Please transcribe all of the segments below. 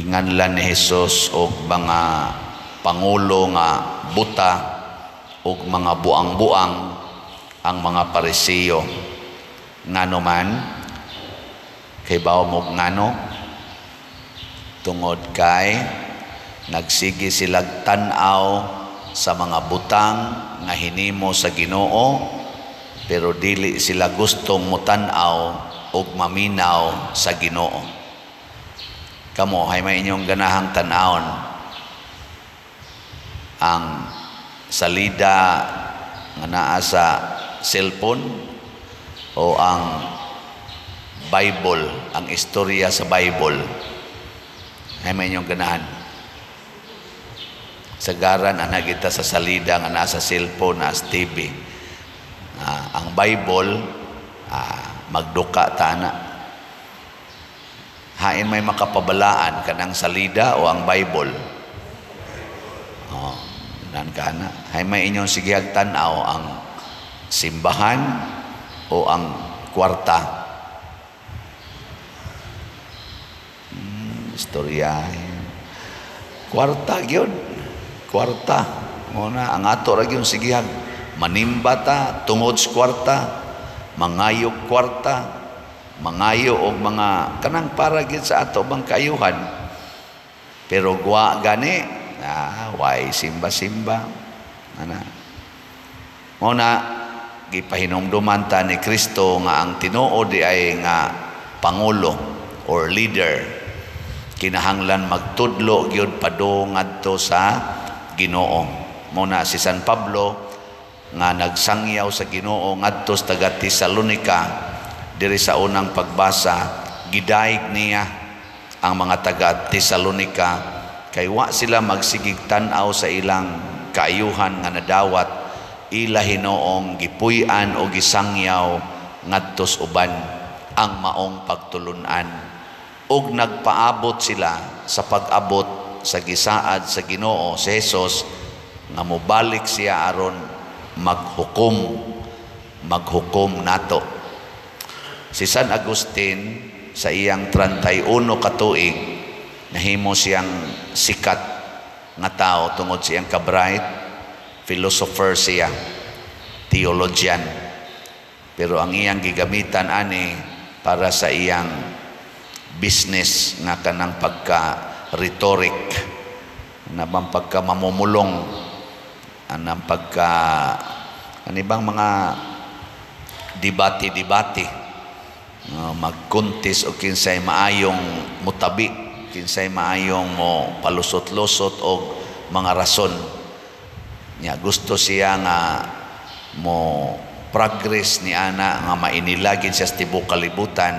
Ginganlan ni Jesus og mga pangulo nga buta og mga buang-buang ang mga Pariseo. Ngano man? Kay bawo mo ngano? Tungod kay nagsige silag tan-aw sa mga butang nga hinimo sa Ginoo, pero dili sila gustong mutan-aw og maminaw sa Ginoo. Kamo, hay may inyong ganahang tan-awon? Ang salida nga naa sa cellphone o ang Bible, ang istorya sa Bible? Hay may inyong ganahan? Sagaran ana kita sa salida nga naa sa cellphone, naa sa TV. Ang Bible, magduka ta na. Hain may makapabalaan, kanang salida o ang Bible? Oh, nan ka na. Hay may inyong sigihag tan-aw, ang simbahan o ang kwarta? Istorya. Kwarta gyud. Kwarta. Muna ang ato ra gyud sigihag. Manimba ta tungod sa kwarta, mangayog kwarta, mangayo og mga kanang para gyud sa ato bang kaayuhan. Pero gwa gani, way simba-simba. Ana. Mao na gipahinumduman ta ni Kristo nga ang tinuod di ay nga pangulo or leader kinahanglan magtudlo gyud padung ngadto sa Ginoo. Mao na si San Pablo nga nagsangyaw sa Ginoo ngadto sa taga Tesalonika, diri sa unang pagbasa gidayeg niya ang mga taga Tesalonika kay wa sila magsigig tan-aw sa ilang kaayuhan nga nadawat, ila hinoong gipuy-an o gisangyaw ngadtos uban ang maong pagtulun-an, ug nagpaabot sila sa pag-abot sa gisaad sa Ginoo si Jesus nga mobalik siya aron maghukom nato. Si San Agustin sa iyang 31 ka tuig nahimo siyang sikat nga tao tungod sa iyang ka-bright, philosopher siya, theologian. Pero ang iyang gigamitan ani para sa iyang business nga kanang pagka rhetoric, na bang pagka mamumulong, anang pagka anibang mga debate-debate, magkuntis o kinsay maayong mutabi, kinsay maayong mo palusot-lusot og mga rason niya. Gusto siya nga mo progress ni ana nga mainilagin siya sa tibuok kalibutan,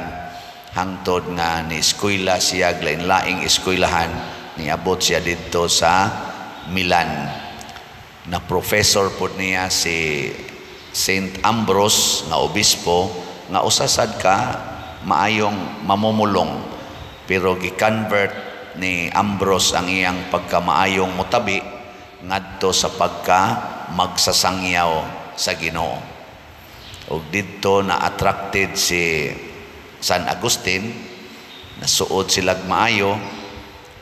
hangtod nga ni eskwela siya lain-laing eskwelahan, niabot siya didto sa Milan. Na professor pod niya si Saint Ambrose nga obispo nga usa sad ka maayong mamumulong, pero gi-convert ni Ambrose ang iyang pagkamaayong mutabi ngadto sa pagka magsasangyaw sa Ginoo. Ug didto na attracted si San Agustin, nasuod silag maayo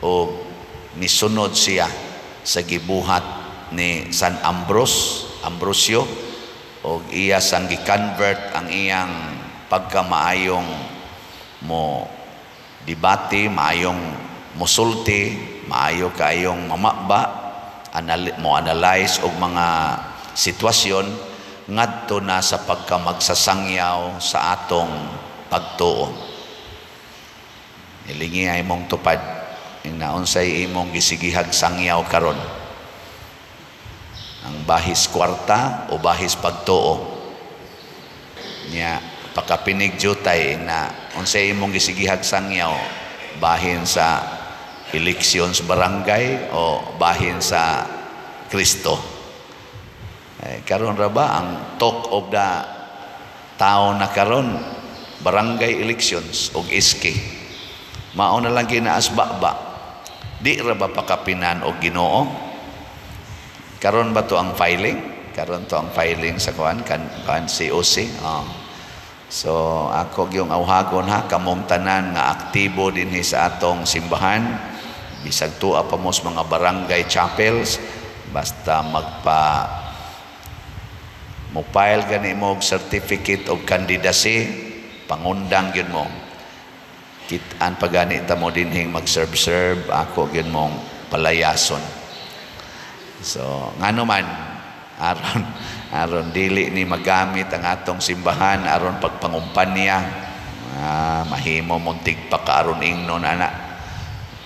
og misunod siya sa gibuhat ni San Ambrose, Ambrosio, og iya sang gi-convert ang iyang pagkamaayong mo debate, maayong musulti, maayo kaayong mamaba, mo analyze og mga sitwasyon ngadto na sa pagkamagsasangyaw sa atong pagtuo. Ilingi ay mong tupad ing naunsay imong gisigihag sangyaw karon. Ang bahis kwarta o bahis pagtuo? Nya pakapinig jutay na unsay imong gisigihag sangyaw, bahin sa eleksyon sa barangay o bahin sa Kristo? Eh, karon ra ba ang talk of the town na karon barangay elections og SK? Mao na lang ginaasbaba. Di ra ba pakapinan og Ginoo? Karon ba to ang filing? Karon to ang filing sa kuan kan kuan COC. Oh. So ako gyung awhagon ha kamong tanan nga aktibo dinhi sa atong simbahan. Bisag tuwa pa mo sa mga barangay chapels, basta magpa mo file gani mo og certificate of candidacy, pangundang gyud mo. Kitaan pa gani ta mo dinhing mag-serve-serve, ako gyud mong palayason. So, ngano man, aron aron dili ni magamit ang atong simbahan aron pagpangumpanya. Ah, mahimo mong tigpa aron ingnon ana.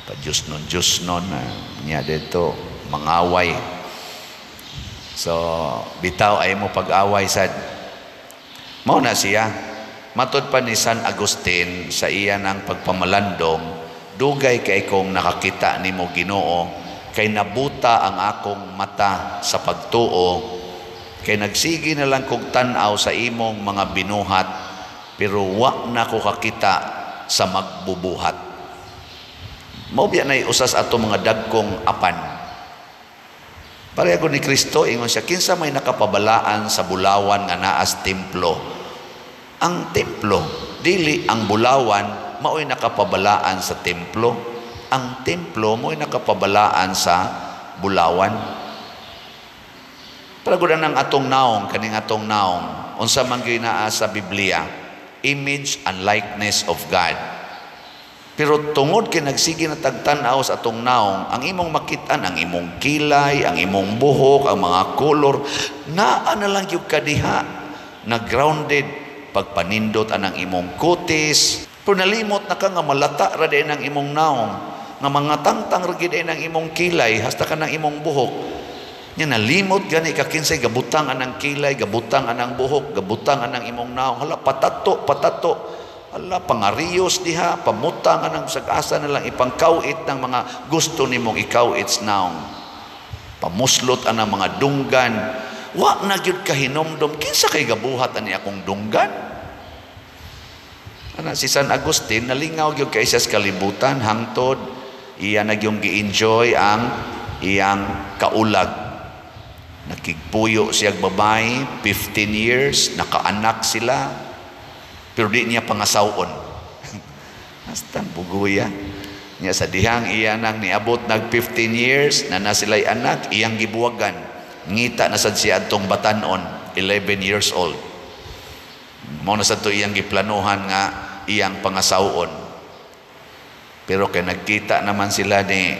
Pa Diyos nun, Diyos nun, niya dito mangaway. So, bitaw ay mo pag-away sad. Mao na siya. Matod pa ni San Agustin sa iya ng pagpamalandong, "Dugay kay kong nakakita nimo, Ginoo, kay nabuta ang akong mata sa pagtuo, kay nagsige na lang kog tan-aw sa imong mga binuhat, pero wa na ko kakita sa magbubuhat." Mao biya nay usas ato mga dagkong apan. Pareho ni Kristo, ingon siya, "Kinsa may nakapabalaan sa bulawan nga naas templo?" Ang templo, dili ang bulawan mao'y nakapabalaan sa templo. Ang templo mo'y nakapabalaan sa bulawan. Para gud ang atong naong, kaning atong naong, unsa man gyud naa sa Biblia, image and likeness of God. Pero tungod kay nagsige na tagtan-aw sa atong naong, ang imong makitaan, ang imong kilay, ang imong buhok, ang mga kolor, naa na lang gyud kadiha na grounded pagpanindot anang imong kutis. Pero nalimot na ka nga malata ra din ang imong naong, nga mga tangtang ra gid ang imong kilay, hasta ka ng imong buhok. Nya nalimot gani ka kinsay gabutang anang kilay, gabutang anang buhok, gabutang anang imong naong. Hala, patato, patato. Hala, pangariyos diha, pamutang anang sag-asa na lang ipangkawit ng mga gusto nimong ikawit sa naong. Pamuslot anang mga dunggan. Wa na gyud kahinomdom kinsa kay gabuhat ani akong dunggan. Ana si San Agustin, nalingaw gyud kay siya sa kalibutan hangtod iya na gyud gi-enjoy ang iyang kaulag. Nakigpuyo siya babae, 15 years, nakaanak sila, pero di niya pangasawon. Hasta buguya. Niya sa dihang iya nang niabot nag 15 years, na na sila'y anak, iyang gibuwagan. Ngita na sad siya atong batanon, 11 years old. Mao na sad to iyang giplanuhan nga iyang pangasawon. Pero kay nagkita naman sila ni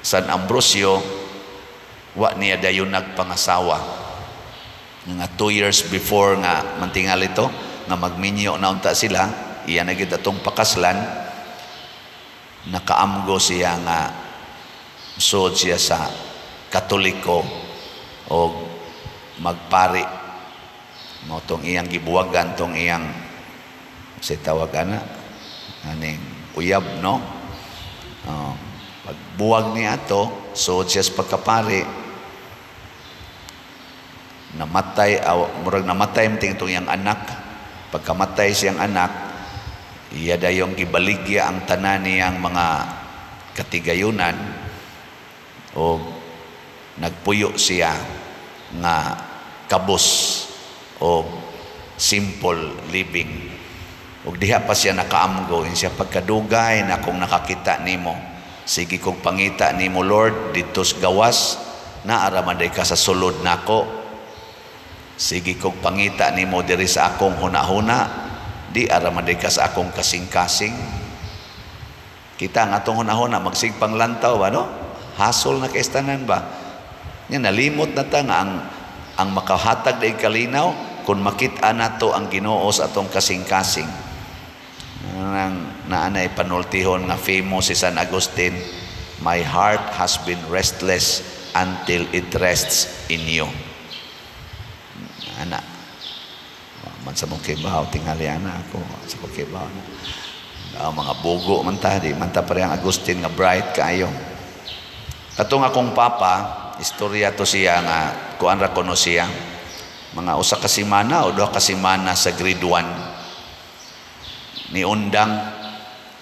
San Ambrosio, wa niya dayon nagpangasawa. Nga 2 years before nga mantingal ito, nga magminyo na unta sila, iya na gyud atong pakaslan, nakaamgo siya nga sud siya sa Katoliko o magpari. Mo tong iyang gibuwagan tong iyang si tawag ana aning uyab, no? Oh, pagbuwag niya ato, suod siya sa pagkapari. Namatay aw, murag namatay man itong iyang anak. Pagkamatay siyang anak, iya dayong gibaligya ang tanan niyang mga katigayunan o nagpuyo siya nga kabos o simple living. Ug diha pa siya nakaamgo siya, "Pagkadugay na kung nakakita nimo, sige kog pangita nimo, Lord, didto sa gawas, naa man ka sa sulod nako. Sige kog pangita nimo diri sa akong hunahuna, di ara man ka sa akong kasing-kasing." Kita ang atong hunahuna magsigpang lantaw ba, no? Hasol na kay tanan ba. Nya nalimot na ta nga ang makahatag day kalinaw kung makita nato ang Ginoo sa atong kasing-kasing. Nang naanay panultihon nga famous si San Agustin, "My heart has been restless until it rests in you." Ana. Man sa mong kibaw, tingali ana ako, sa kong kibaw na. Ah, mga bugo man ta, di man ta parehang Agustin nga bright kaayo. Katong akong papa, istorya to siya nga kuan ra kuno siya. Mga 1 ka semana o 2 ka semana sa grade 1 niundang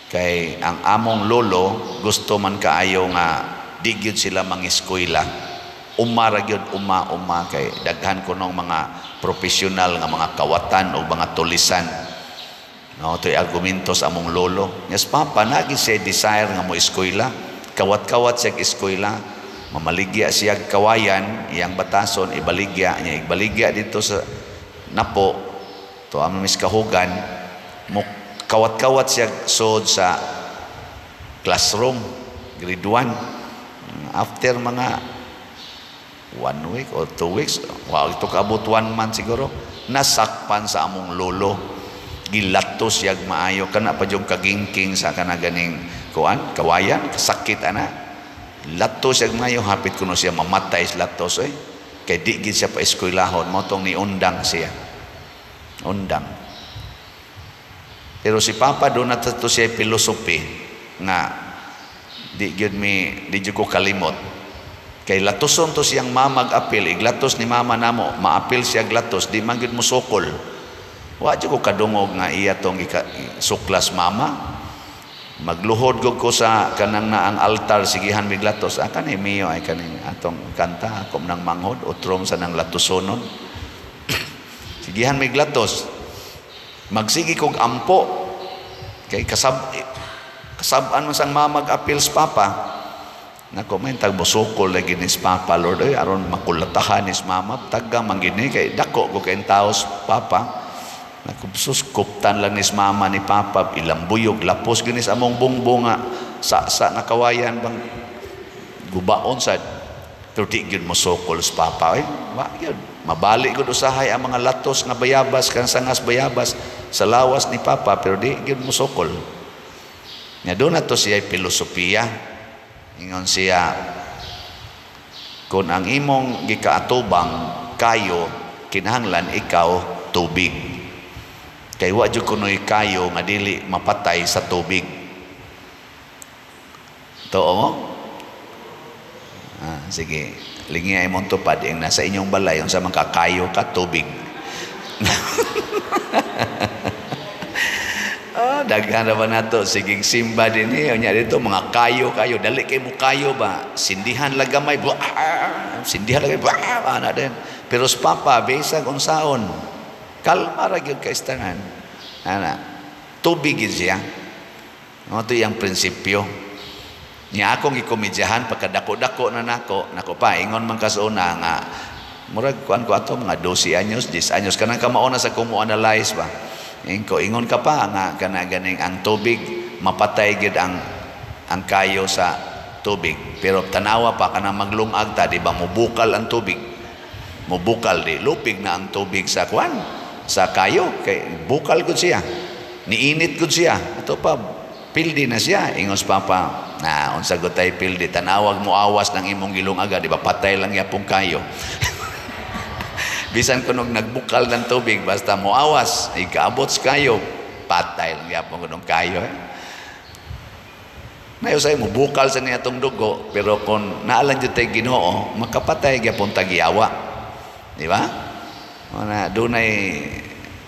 kay ang among lolo gusto man kaayo nga di gyud sila mangeskwela. Uma ra gyud, uma uma kay daghan kunong mga profesional nga mga kawatan o mga tulisan. No, to'y argumento sa among lolo. Yes, papa, nagi siya desire nga mo eskwela. Kawat-kawat siya eskwela, mamaligya siya kawayan, iyang batason ibaligya niya, ibaligya dito sa Napo to amo mis kahugan, mo kawat-kawat siya sod sa classroom grade 1. After mga 1 week or 2 weeks, wow, ito kaabot 1 month siguro, nasakpan sa among lolo, gilatos siyag maayo, kana pa yung kagingking sa kana ganing kuan kawayan, kasakit ana, latos siyag maayo, hapit kuno siya mamatay sa latos eh, kay di gid siya pa eskwelahon, mao tong niundang siya, undang. Pero si Papa doon na to siya philosophy nga di gyud mi, di gyud ko kalimot. Kay latuson to siyang mama apil, iglatos ni mama namo, maapil siya glatos, di man gyud mosukol. Wa jud ko kadungog nga iya tong suklas mama. Magluhod gud ko sa kanang na ang altar, sigihan miglatos. Ah, kani miyo ay kaning atong kanta, ako nang manghod, utrom sa nang latusonon. Sigihan miglatos. Magsigi kog ampo. Kay kasab-an man sang mama mag-apil sa papa. Nako, may tagbusukol lagi ni papa, Lord, ay aron makulatahan ni mama, taga man gini kay dako ko kay taos papa. Nako, sus, kuptan lang ni mama ni papa, ilang buyog, lapos gini sa among bungbong nga sa nga kawayan bang gubaon sad. Pero di gyud mosukol sa papa, eh. Wa gyud. Mabali gud usahay ang mga latos nga bayabas kan sangas bayabas sa lawas ni papa, pero di gyud mosukol. Nya doon na to siya filosofiya. Ingon siya, kung ang imong gikaatubang kayo, kinahanglan ikaw tubig. Kay wa jud kunoy kayo nga dili mapatay sa tubig. Tuo mo? Ah, sige, lingi ay mong tupad ing nasa inyong balay unsa man kakayo ka tubig. Ah, daghan na ba nato sige simba dinhi unya dito mga kayo kayo dali kay mo kayo ba sindihan lang gamay, sindihan lang gamay ana din. Pero sa papa bisag unsaon kalma ra gyud kay tanan ana tubig gyud siya. Mao to iyang prinsipyo. Nya akong gikomedyahan pagkadako-dako na nako, nako pa ingon man kasuna nga murag kuan ko ato mga 12 anyos, 10 anyos kanang kamao na sa kumo analyze ba. Inko ingon ka pa nga kana ganing ang tubig mapatay gid ang kayo sa tubig. Pero tanawa pa kanang maglungag ta, di ba mubukal ang tubig. Mubukal di lupig na ang tubig sa kuan sa kayo kay bukal gud siya. Niinit gud siya. Ato pa pildi na siya ingos papa. Na unsa gud tay pildi tanawag mo awas ng imong gilungaga, di ba patay lang yapong kayo. Bisan kunog nagbukal ng tubig basta mo awas ikaabot sa kayo patay lang yapong kunong kayo eh. Nayo say mo bukal sa niya tong dugo pero kon naalan jud tay Ginoo makapatay gyapon tagiyawa, di ba? Una dunay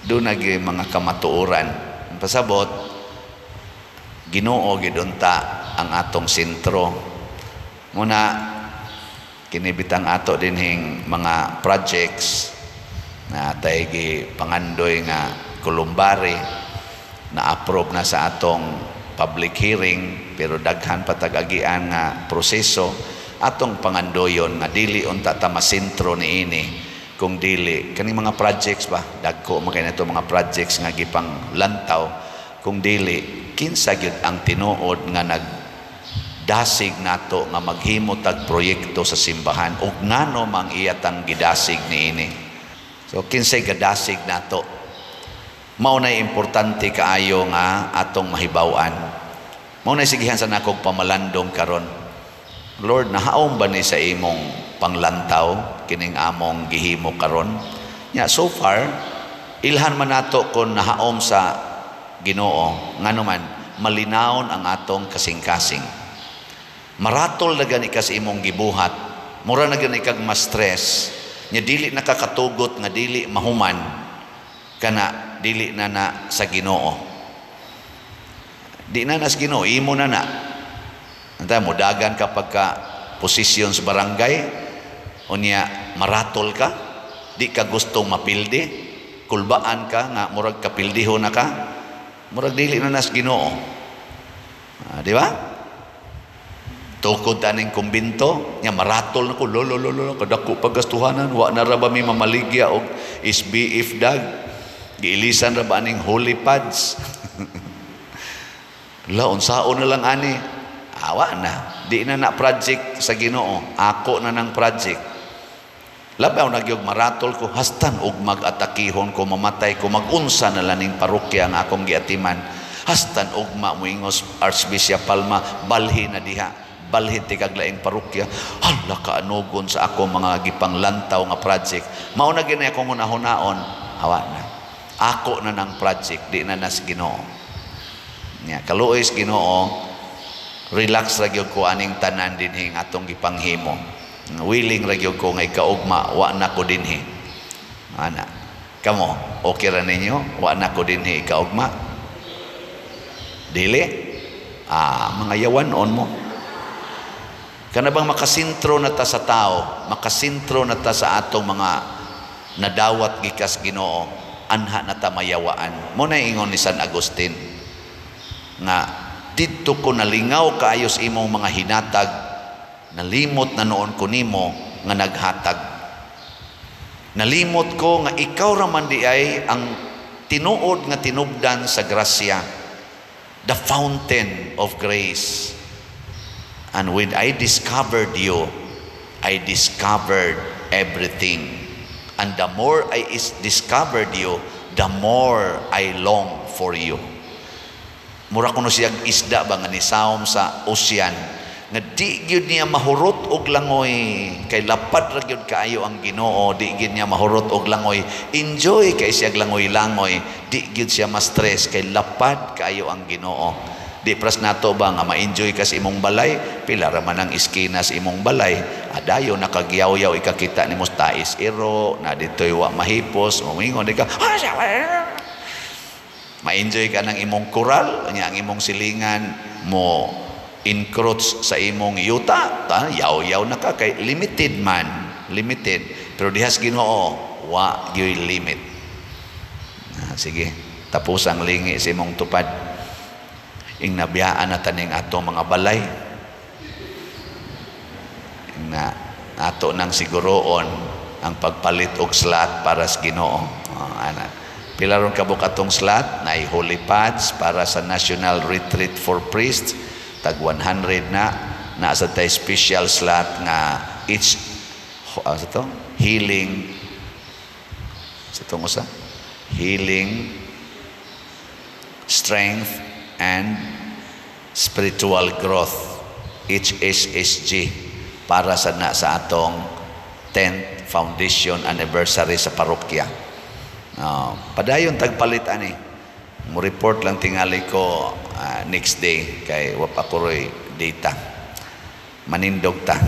dunay mga kamatuoran pasabot Ginoo gid unta ang atong sentro. Muna kinibitang ato dinhing mga projects na atay gi pangandoy nga kolumbari na approve na sa atong public hearing pero daghan pa tag-agian nga proseso atong pangandoyon nga dili unta ta masentro niini kung dili kaning mga projects ba dagko man kay nato mga projects nga gipang lantaw kung dili kinsa gyud ang tinuod nga nagdasig nato nga maghimo tag proyekto sa simbahan ug ngano mang iyatang gidasig niini. So kinsay gadasig nato, mao nay importante kaayo nga atong mahibaw-an. Mao nay sigihan sa nakog pamalandong karon. Lord, nahaom ba ni sa imong panglantaw kining among gihimo karon? Nya so far ilhan man nato kon nahaom sa Ginoo, ngano man malinawon ang atong kasing-kasing. Maratol na gani ka sa imong gibuhat, mura na gani kag ma-stress, nya dili nakakatugot nga dili mahuman kana dili na na sa Ginoo. Di na na sa Ginoo, imo na na. Anta mo dagan ka pagka posisyon sa barangay, unya maratol ka, di ka gustong mapildi, kulbaan ka nga murag kapildihon na ka, murag dili na na sa Ginoo. Ah, di ba? Tukod aning kumbinto nya, maratol na ko, lolo lolo, kadako paggastuhanan, wa na ra ba mi mamaligya og SBF dag, giilisan ra ba aning holy pads? La, unsaon na lang ani? Awa na, di na na project sa Ginoo, ako na ng project. Labaw na gyud maratol ko, hastan og mag-atakihon ko, mamatay ko, magunsa na laning parokya ang akong giatiman. Hastan ugma moingos Archbishop Palma, balhi na diha, balhin ti kag laing parokya. Hala, kaanugon sa ako mga gipanglantaw nga project. Mao na gini akong hunahunaon, awa na. Ako na ng project, di na nas Ginoo. Nya kaluoy sa Ginoo, relax ra gyud ko aning tanan dinhi nga atong gipanghimo. Willing ra gyud ko nga ikaugma wa na ko dinhi. Ana. Kamo, okay ra ninyo? Wa na ko dinhi ikaugma? Dili? Ah, mga yawan-on mo. Kana bang makasentro na ta sa tao, makasentro na ta sa atong mga nadawat gikas Ginoo, anha na ta mayawaan. Mo na ingon ni San Agustin nga didto ko nalingaw kaayo sa imong mga hinatag, nalimot na noon ko nimo nga naghatag. Nalimot ko nga ikaw ra man di ay ang tinuod nga tinubdan sa grasya, the fountain of grace. And when I discovered you, I discovered everything. And the more I is discovered you, the more I long for you. Mura kuno siya isda ba nga nisawom sa ocean nga di gyud niya mahurot og langoy kay lapad ra gyud kaayo ang Ginoo, di gyud niya mahurot og langoy. Enjoy kay siya langoy-langoy, di gyud siya ma-stress kay lapad kaayo ang Ginoo. Di pras nato ba nga ma-enjoy ka sa imong balay, pila ra man ang iskina sa imong balay, adayo nakagyaw-yaw, ikakita nimo tais iro na dito'y wa mahipos, moingon di ka, ma-enjoy ka ng imong kural nya, ang imong silingan mo encroach sa imong yuta ta, yaw-yaw na ka kay limited man, limited. Pero dihas Ginoo, wa gyoy limit. Ah, sige, tapos ang lingi sa imong tupad, ing nabiyaan na taning atong mga balay, ing na ato nang siguroon ang pagpalit og slot para sa Ginoo. Oh, ana. Pila ron kabuk atong slot na holy pads para sa National Retreat for Priests, tag 100 na naa sa tay special slot nga each sa to healing, sa itong usa, healing, strength and spiritual growth, HSSG, para sa na sa atong 10th foundation anniversary sa parokya. Padayon tagpalit ani. Mo report lang tingali ko next day kay wa pa ko roy data. Manindog ta.